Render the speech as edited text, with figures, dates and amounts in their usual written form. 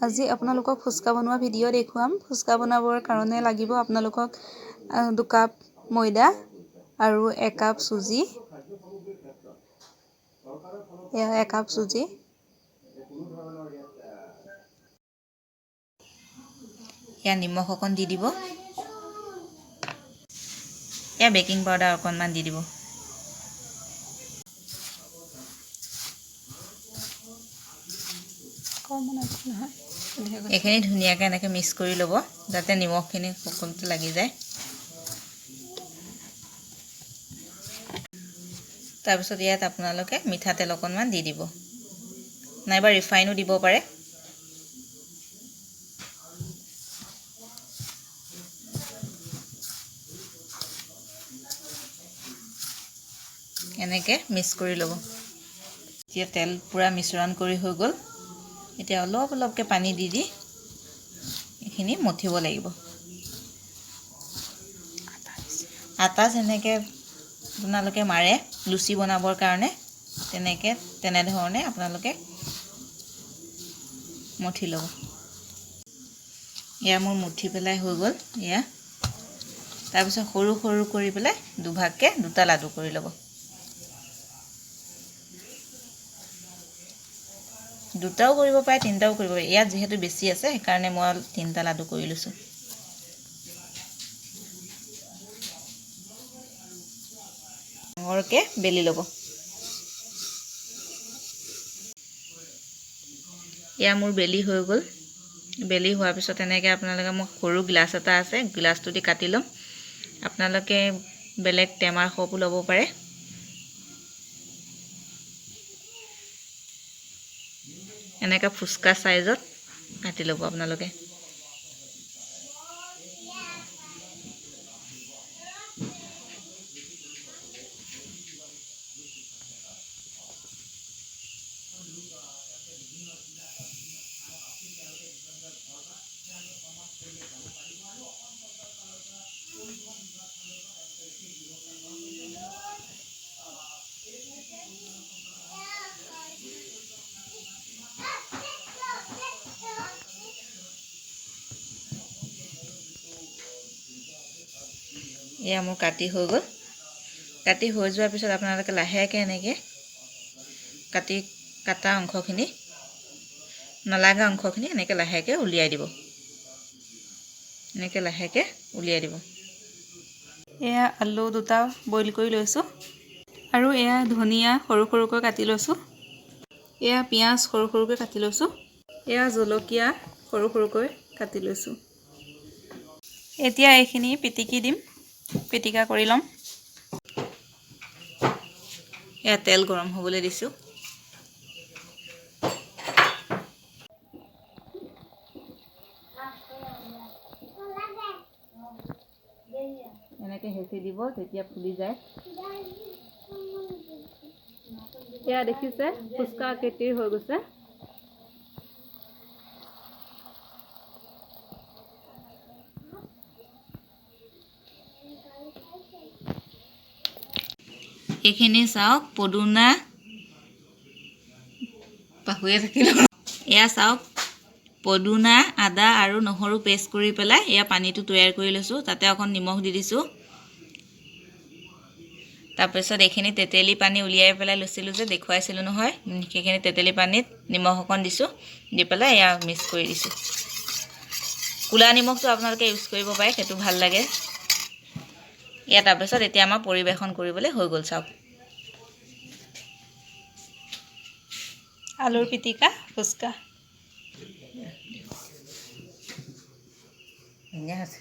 আজি আপোনালোকক ফুচকা বনোৱা ভিডিঅ' দেখুৱাম। ফুচকা বনাবৰ কাৰণে লাগিব আপোনালোকক 2 কাপ ময়দা আৰু 1 কাপ চুজি। এয়া 1 কাপ চুজি। ইয়াত নিমখ অকণ দি দিব। ইয়াত বেকিং পাউডাৰ অকণমান দি দিব। এইখিনি ধুনীয়াকৈ এনেকৈ মিক্স কৰি ল'ব, যাতে নিমখখিনি সকলোতে লাগি যায়। তাৰপিছত ইয়াত আপোনালোকে মিঠাতেল অকণমান দি দিব, নাইবা ৰিফাইনো দিব পাৰে। এনেকৈ মিক্স কৰি ল'ব। এতিয়া তেল পূৰা মিশ্ৰণ কৰি হৈ গ'ল। এতিয়া অলপ অলপকৈ পানী দি দি এইখিনি মঠিব লাগিব। আটা যেনেকৈ আপোনালোকে মাৰে লুচি বনাবৰ কাৰণে, তেনেকৈ তেনেধৰণে আপোনালোকে মঠি ল'ব। এয়া মোৰ মুঠি পেলাই হৈ গ'ল এয়া। তাৰপিছত সৰু সৰু কৰি পেলাই দুভাগকৈ দুটা লাডু কৰি ল'ব। দুটাও কৰিব পাৰে, তিনিটাও কৰিব পাৰে। ইয়াত যিহেতু বেছি আছে, সেইকাৰণে মই তিনিটা লাডু কৰি লৈছোঁ। ডাঙৰকৈ বেলি ল'ব। এয়া মোৰ বেলি হৈ গ'ল। বেলি হোৱাৰ পিছত এনেকৈ আপোনালোকে, মোক সৰু গিলাচ এটা আছে, গিলাচটো দি কাটি ল'ম। আপোনালোকে বেলেগ টেমাৰ সপো ল'ব পাৰে। এনেকৈ ফুচকা চাইজত কাটি ল'ব আপোনালোকে। এয়া মোৰ কাটি হৈ গ'ল। কাটি হৈ যোৱাৰ পিছত আপোনালোকে লাহেকৈ এনেকৈ কাটি কটা অংশখিনি, নলাগা অংশখিনি এনেকৈ লাহেকৈ উলিয়াই দিব। এনেকৈ লাহেকৈ উলিয়াই দিব। এয়া আলু দুটা বইল কৰি লৈছোঁ আৰু এয়া ধনিয়া সৰু সৰুকৈ কাটি লৈছোঁ। এয়া পিঁয়াজ সৰু সৰুকৈ কাটি লৈছোঁ। এয়া জলকীয়া সৰু সৰুকৈ কাটি লৈছোঁ। এতিয়া এইখিনি পিটিকি দিম, পিটিকা কৰি ল'ম। এয়া তেল গৰম হ'বলৈ দিছোঁ। এনেকৈ হেঁচি দিব, তেতিয়া ফুলি যায়। এয়া দেখিছে, ফুচকা আকৃতিৰ হৈ গৈছে। এইখিনি চাওক, পদুনা, পাহৰিয়ে থাকিলোঁ। এয়া চাওক, পদুনা, আদা আৰু নহৰু পেষ্ট কৰি পেলাই এয়া পানীটো তৈয়াৰ কৰি লৈছোঁ। তাতে অকণ নিমখ দি দিছোঁ। তাৰপিছত এইখিনি তেতেলী পানী উলিয়াই পেলাই লৈছিলোঁ যে, দেখুৱাইছিলোঁ নহয়, সেইখিনি তেতেলী পানীত নিমখ অকণ দিছোঁ, দি পেলাই এয়া মিক্স কৰি দিছোঁ। ক'লা নিমখটো আপোনালোকে ইউজ কৰিব পাৰে, সেইটো ভাল লাগে। এয়া তাৰপিছত এতিয়া আমাৰ পৰিৱেশন কৰিবলৈ হৈ গ'ল, চাওক। আলুৰ পিটিকা ফুচকা। ধুনীয়া হৈছে।